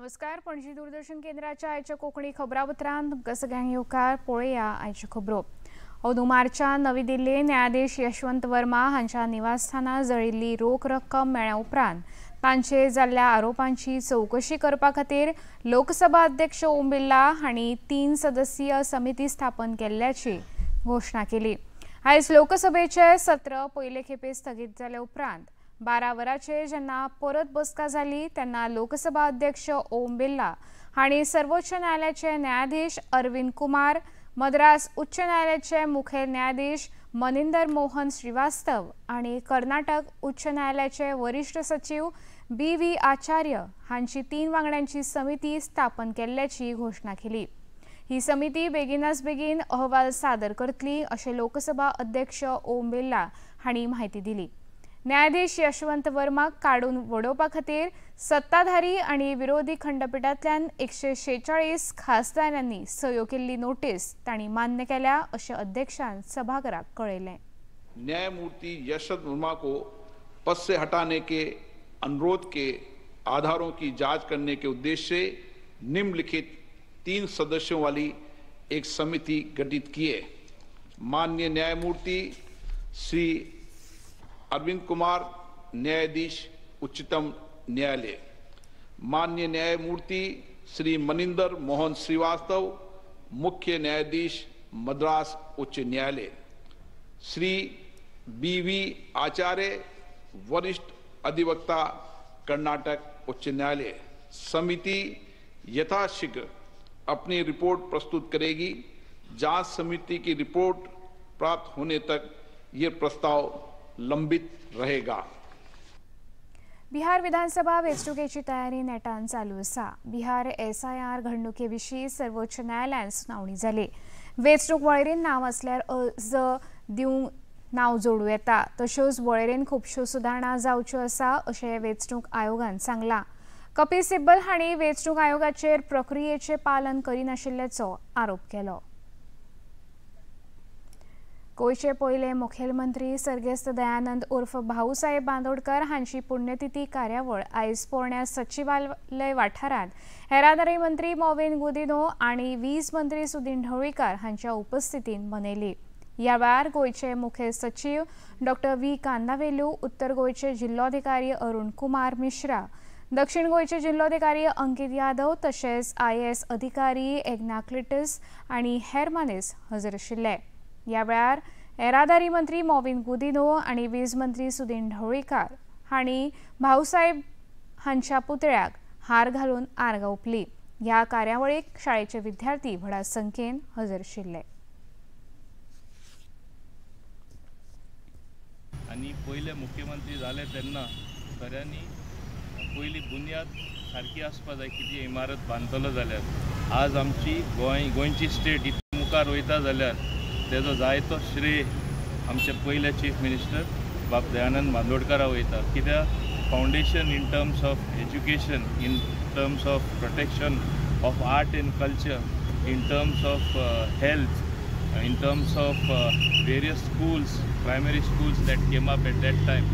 नमस्कार, पणजी दूरदर्शन केंद्राच्या आयच्या कोंकणी खबरापत्रांत तुमकां सगळ्यांक येवकार. पळोवया आयच्यो खबरो. अंदू मार्चान नवी दिल्ली न्यायाधीश यशवंत वर्मा हांच्या निवासस्थानार जळिल्ली रोख रक्कम मेळ्ळ्या उपरांत तांचेर जाल्ल्या आरोपांची चवकशी करपा खातीर लोकसभा अध्यक्ष ओम बिर्ला हांणी 3 सदस्यीय समिती स्थापन केल्ल्याची घोशणा केली. आयज लोकसभेचे सत्र पयले खेपे स्थगीत जाल्या उपरांत 12 वरांचेर जेन्ना परत बसका जाली तेन्ना लोकसभा अध्यक्ष ओम बिर्ला हांणी सर्वोच्च न्यायालयाचे न्यायाधीश अरविंद कुमार, मद्रास उच्च न्यायालयाचे मुखेल न्यायाधीश मनिंदर मोहन श्रीवास्तव आनी कर्नाटक उच्च न्यायालयाचे वरिष्ठ सचिव बी.व्ही. आचार्य हांची 3 वांगड्यांची समिती स्थापन केल्ल्याची घोशणा केली. ही समिती बेगिनाच बेगीन अहवाल सादर करतली अशें लोकसभा अध्यक्ष ओम बिर्ला हांणी म्हायती दिली. न्यायाधीश यशवंत वर्माक काडून वडोवपा खातीर सत्ताधारी आनी विरोधी खंडपिठांतल्यान 146 खासदारांनी सयो केल्ली नोटीस तांणी मान्य केल्या अशें अध्यक्षान सभाघराक कळयलें. न्यायमूर्ति यशवंत वर्मा को पद से हटाने के अनुरोध के आधारों की जांच करने के उद्देश्य से निम्नलिखित 3 सदस्यों वाली एक समिति गठित की है। माननीय न्यायमूर्ति श्री अरविंद कुमार, न्यायाधीश उच्चतम न्यायालय, माननीय न्यायमूर्ति श्री मनिंदर मोहन श्रीवास्तव, मुख्य न्यायाधीश मद्रास उच्च न्यायालय, श्री बी.वी. आचार्य, वरिष्ठ अधिवक्ता कर्नाटक उच्च न्यायालय। समिति यथाशीघ्र अपनी रिपोर्ट प्रस्तुत करेगी। जांच समिति की रिपोर्ट प्राप्त होने तक ये प्रस्ताव लंबित रहेगा। बिहार विधानसभा वेंचणुकेची तयारी नेटान चालू आसा. बिहार एसआयआर घडणुके विशीं सर्वोच्च न्यायालयान सुनावणी जाली. वेंचणूक वळेरेन नांव आसल्यार अर्ज दिवंक नांव जोडूं येता, तश्योच वळेरेन खुबश्यो सुदारणा जावच्यो आसा अशें वेंचणूक आयोगान सांगलां. कपिल सिब्बल हांणी वेंचणूक आयोगाचेर प्रक्रियेचें पालन करिनाशिल्ल्याचो आरोप केलो. गोंयचे पयले मुखेलमंत्री सर्गेस्त दयानंद उर्फ भाऊसाहेब बांदोडकर हांची पुण्यतिथी कार्यावळ आयज पोरण्या सचिवालय वाठारांत येरादारी मंत्री मॉविन गुदिन्हो आनी वीज मंत्री सुदिन ढवळीकार हांच्या उपस्थितीन मनयली. ह्या वेळार गोंयचे मुखेल सचीव डॉ. व्ही. कांदावेलू, उत्तर गोंयचे जिल्लोधिकारी अरुण कुमार मिश्रा, दक्षिण गोंयचे जिल्लोधिकारी अंकित यादव तशेंच IAS अधिकारी एग्ना क्लिटस आनी हेर मानेस हजर आशिल्ले. ह्या वेळार येरादारी मंत्री मॉविन गुदिन्हो आनी वीज मंत्री सुदिन ढवळीकार हांणी भाऊसाहेब हांच्या पुतळ्याक हार घालून आर्गां ओंपली. ह्या कार्यावळीक शाळेचे विद्यार्थी व्हडा संख्येन हजर आशिल्ले. आनी पयले मुख्यमंत्री जाले तेन्ना खऱ्यांनी पयली बुन्याद सारकी आसपा जाय की ती इमारत बांदतलो जाल्यार आज आमची गोंयची स्टेट इतली मुखार वयता जाल्यार तेजो जायतो श्रेय आमचे पयले चीफ मिनिस्टर बाब दयानंद बांदोडकारा वयता. कित्याक foundation in terms of education, in terms of protection of art and culture, in terms of health, in terms of various schools, primary schools that came up at that time,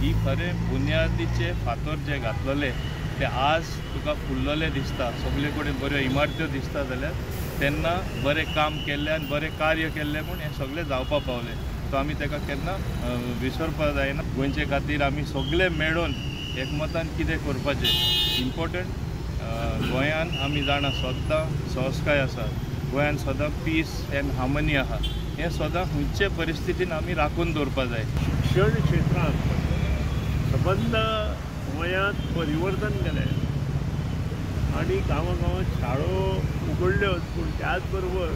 ही खरें बुन्यादीचे फातर जे घातलेले ते आज तुका फुल्लले दिसता. सगळे कडेन बऱ्यो इमारत्यो दिसता जाल्यार तेन्ना बरें काम केल्लें आनी बरें कार्य केल्लें म्हूण हें सगळें जावपा पावलें. सो आमी ताका केन्ना विसरपा जायना. गोंयचे खातीर आमी सगळे मेळून एकमतान कितें करपाचें इम्पोर्टंट. गोंयान आमी जाणा सदां सहजकाय आसा, गोंयान सदां पीस एंड हार्मनी आसा. हें सदां खंयचे परिस्थितीन आमी राखून दवरपा जाय. शिक्षण क्षेत्रांत सबंद गोंयांत परिवर्तन केलें आनी गांवां गांवांत शाळो उगडल्योच, पूण त्याच बरोबर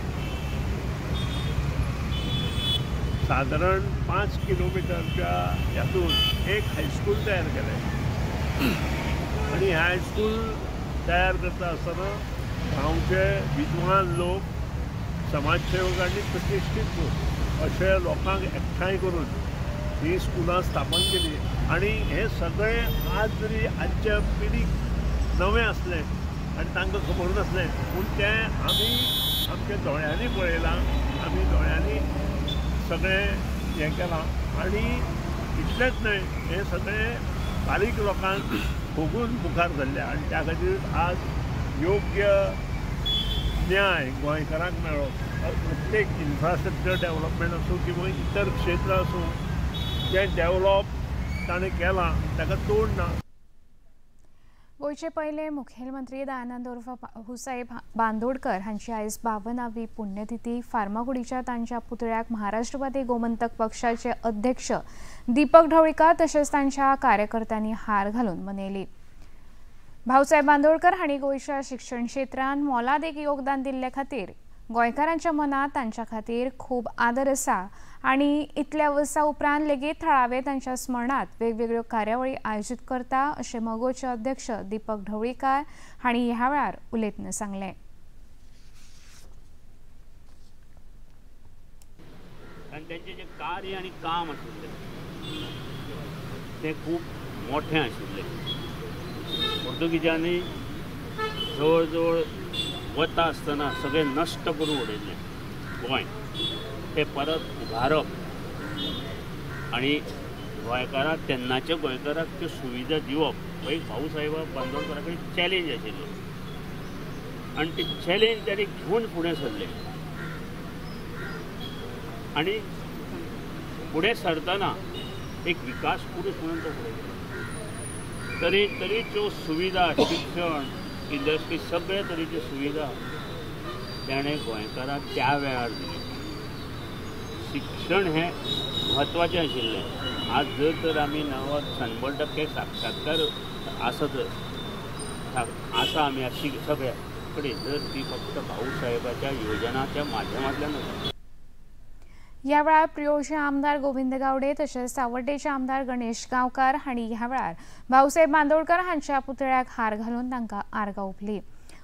सादारण 5 किलोमिटरच्या हातून एक हायस्कूल तयार केलें. आनी हें हायस्कूल तयार करता आसतना गांवचे विद्वान लोक, समाजसेवक आनी प्रतिश्ठीत लोक अशे लोकांक एकठांय करून ही स्कुलां स्थापन केली. आनी हें सगळें आज जरी आजच्या पिढीक नवें आसलें आनी तांकां खबर नासलें, पूण तें आमी आमच्या दोळ्यांनी पळयलां, आमी दोळ्यांनी सगळें हें केलां. आनी इतलेंच न्हय, हें सगळें बारीक लोकांक भोगून मुखार सरल्या आनी त्या खातीर आज योग्य न्याय गोंयकारांक मेळ्ळो. प्रत्येक इन्फ्रास्ट्रक्चर डेव्हलपमेंट आसूं किंवा इतर क्षेत्र आसूं, जें डेव्हलप ताणें केलां ताका तोड ना. गोंयचे पयले मुखेलमंत्री दयानंद उर्फ भाऊसाहेब बांदोडकर हांची आयज 52वी पुण्यतिथी. फार्मागुडीच्या तांच्या पुतळ्याक महाराष्ट्रवादी गोमंतक पक्षाचे अध्यक्ष दीपक ढवळीकर तशेंच तांच्या कार्यकर्त्यांनी हार घालून मनयली. भाऊसाहेब बांदोडकर हांणी गोंयच्या शिक्षण क्षेत्रांत मोलादीक योगदान दिल्ले खातीर गोंयकारांच्या मनांत तांच्या खातीर खूब आदर आसा आनी इतल्या वर्सां उपरांत लेगीत थळावे तांच्या स्मरणांत वेगवेगळ्यो कार्यावळी आयोजीत करता अशें मगोचे अध्यक्ष दीपक ढवळीकार हांणी ह्या वेळार उलयतना सांगलें. आनी तांचें जें कार्य आनी काम आशिल्लें तें खूब मोठें आशिल्लें. पोर्तुगीजांनी जवळ जवळ वता आसतना सगळें नश्ट करून उडयल्लें गोंय, तें परत उबारप आनी गोंयकारांक तेन्नाच्या गोंयकारांक त्यो सुविधा दिवप हो एक भाऊसाहेब बांदोडकरा कडेन चॅलेंज आशिल्लो आनी ती चॅलेंज ताणें घेवन फुडें सरले आनी फुडें सरतना एक विकास पुरूश म्हणून तो फुडें गेलो. तरे तरेच्यो सुविधा, शिक्षण, इंडस्ट्री, सगळे तरेच्यो सुविधा ताणें गोंयकारांक त्या वेळार दिल्यो. शिक्षण हें म्हत्वाचें आशिल्लें. आज जर तर आमी 90-100% साक्षात्कार आसत आसा आमी सगळ्या कडेन, जर ती फक्त भाऊसाहेबाच्या योजनाच्या माध्यमांतल्यान आसा. ह्या वेळार प्रियोळचे आमदार गोविंद गावडे तशेंच सावड्डेचे आमदार गणेश गांवकार हांणी ह्या वेळार भाऊसाहेब बांदोडकर हांच्या पुतळ्याक हार घालून तांकां आर्गां ओंपली.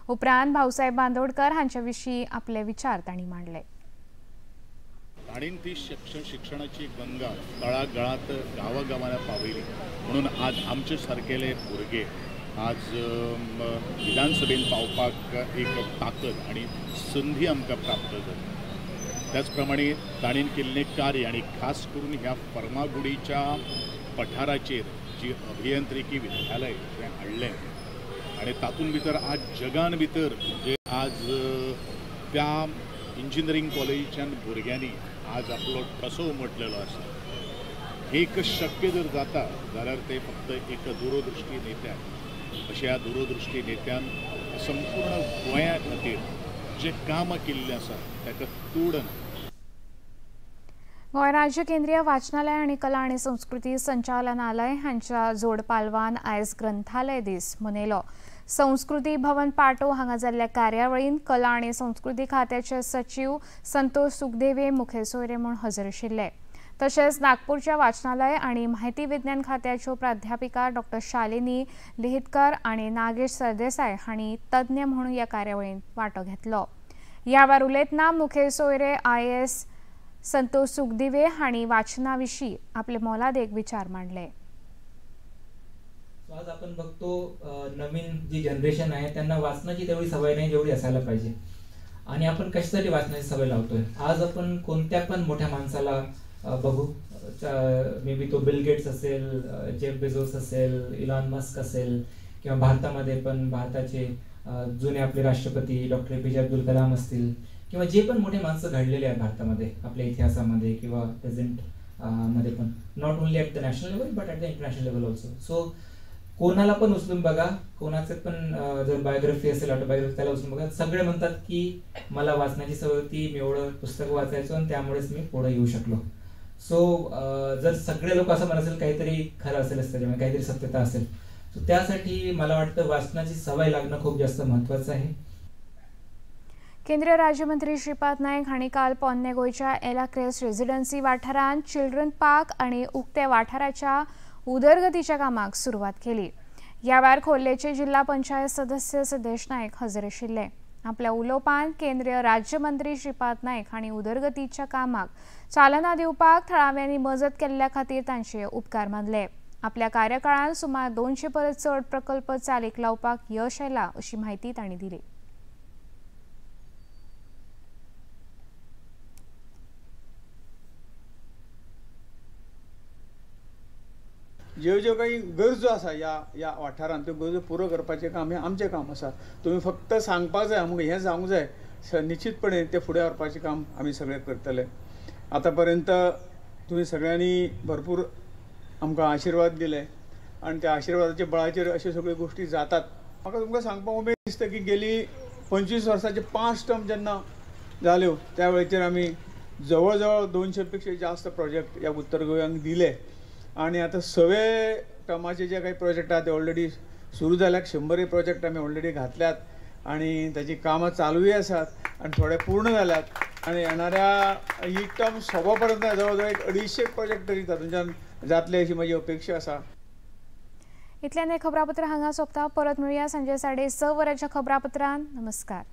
उपरांत भाऊसाहेब बांदोडकर हांचे विशीं आपले विचार तांणी मांडले. ताणें ती शिक्षणाची गंगा तळागाळांत गांवागांवांनी पावयली म्हणून आज आमचे सारकेले भुरगे आज विधानसभेन पावपाक एक ताकद आनी संदी आमकां प्राप्त जाली. त्याच प्रमाणे ताणें केल्लें कार्य आनी खास करून ह्या फर्मागुडीच्या पठाराचेर जी अभियांत्रिकी विद्यालय जें हाडलें आनी तातूंत भितर आज जगान भितर जे आज त्या इंजिनियरींग कॉलेजीच्यान भुरग्यांनी आज आपलो ठसो उमटलेलो आसा. एक शक्य जर जाता जाल्यार ते फक्त एक दूरदृष्टी नेत्यान, अशा ह्या दूरदृष्टी नेत्यान संपूर्ण गोंया खातीर जे काम केल्लें आसा ताका तोड ना. गोंय राज्य केंद्रीय वाचनालय आनी कला आनी संस्कृती संचालनालय हांच्या जोड पालवान आयज ग्रंथालय दीस मनयलो. संस्कृती भवन पाटो हांगा जाल्ल्या कार्यावळींत कला आनी संस्कृती खात्याचे सचीव संतोष सुखदेवे मुखेल सोयरे म्हूण हजर आशिल्ले. तशेंच नागपूरच्या वाचनालय आनी माहिती विज्ञान खात्याच्यो प्राध्यापिका डॉक्टर शालिनी लिहितकर आनी नागेश सरदेसाय हांणी तज्ञ म्हणून ह्या कार्यावळींत वांटो घेतलो. ह्या वेळार उलयतना मुखेल सोयरे IAS Santosh Sukhdive हांणी वाचना विशीं आपले मोलादीक विचार मांडले. आज आपण बघतो नवीन जी जनरेशन आहे त्यांना वाचनाची तेवढी सवय नाही जेवढी असायला पाहिजे. आणि आपण कशासाठी वाचनाची सवय लावतोय? आज आपण कोणत्या पण मोठ्या माणसाला बघू, मे बी तो बिल गेट्स असेल, जेफ बेझोस असेल, इलॉन मस्क असेल, किंवा भारतामध्ये पण भारताचे जुने आपले राष्ट्रपती डॉक्टर APJ Abdul Kalam असतील, किंवा जे पण मोठे माणसं घडलेले आहेत भारतामध्ये आपल्या इतिहासामध्ये किंवा प्रेझेंट मध्ये पण, not only at the national level but at the international level also. So कोणाला पण उचलून बघा, कोणाचं पण जर बायोग्राफी असेल, ऑटोबायोग्राफी, त्याला उचलून बघा, सगळे म्हणतात की मला वाचनाची सवय होती, मी एवढं पुस्तकं वाचायचो आणि त्यामुळेच मी पुढे येऊ शकलो. सो जर सगळे लोक असं म्हणत असेल काहीतरी खरं असेलच त्याच्यामध्ये, काहीतरी सत्यता असेल. सो त्यासाठी मला वाटतं वाचनाची सवय लागणं खूप जास्त महत्त्वाचं आहे. केंद्रीय राज्यमंत्री श्रीपाद नायक हांणी काल पोन्ने गोंयच्या एला क्रेस्ट रेजिडन्सी वाठारांत चिल्ड्रन पार्क आनी उक्त्या वाठाराच्या उदरगतीच्या कामाक सुरवात केली. ह्या वेळार खोर्लेचे जिल्हा पंचायत सदस्य सिद्धेश नायक हजर आशिल्ले. आपल्या उलोवपांत केंद्रीय राज्यमंत्री श्रीपाद नायक हांणी उदरगतीच्या कामाक चालना दिवपाक थळाव्यांनी मजत केल्ल्या खातीर तांचे उपकार मानले. आपल्या कार्यकाळांत सुमार 200 परस चड प्रकल्प चालीक लावपाक यश आयला अशी म्हायती तांणी दिली. ज्यो ज्यो काही गरजो आसा ह्या ह्या वाठारांत त्यो गरजो पुरो करपाचें काम हें आमचें काम आसा. तुमी फक्त सांगपाक जाय आमकां हें जावंक जाय, निश्चितपणे तें फुडें व्हरपाचें काम आमी सगळें करतले. आतां पर्यंत तुमी सगळ्यांनी भरपूर आमकां आशिर्वाद दिले आनी त्या आशिर्वादाच्या बळाचेर अश्यो सगळ्यो गोश्टी जातात. म्हाका तुमकां सांगपाक उमेद दिसता की गेली 25 वर्साचे 5 टर्म जेन्ना जाल्यो त्या वेळेचेर आमी जवळ जवळ 200 पेक्षा जास्त प्रोजेक्ट ह्या उत्तर गोंयांक दिले आनी आतां 6वे टर्माचे जे काही प्रोजेक्ट आहा ते ऑलरेडी सुरू जाल्यात. 100 प्रोजेक्ट आमी ऑलरेडी घातल्यात आनी ताची कामां चालूय आसात आनी थोडे पूर्ण जाल्यात आनी येणाऱ्या ही टर्म सोंपा पर्यंत जवळ जवळ एक 250 प्रोजेक्ट तरी तातूंतल्यान जातले अशी म्हजी अपेक्षा आसा. इतल्यान हें खबरापत्र हांगा सोंपता. परत मेळुया सांजे 6:30 वरांच्या खबरापत्रान. नमस्कार.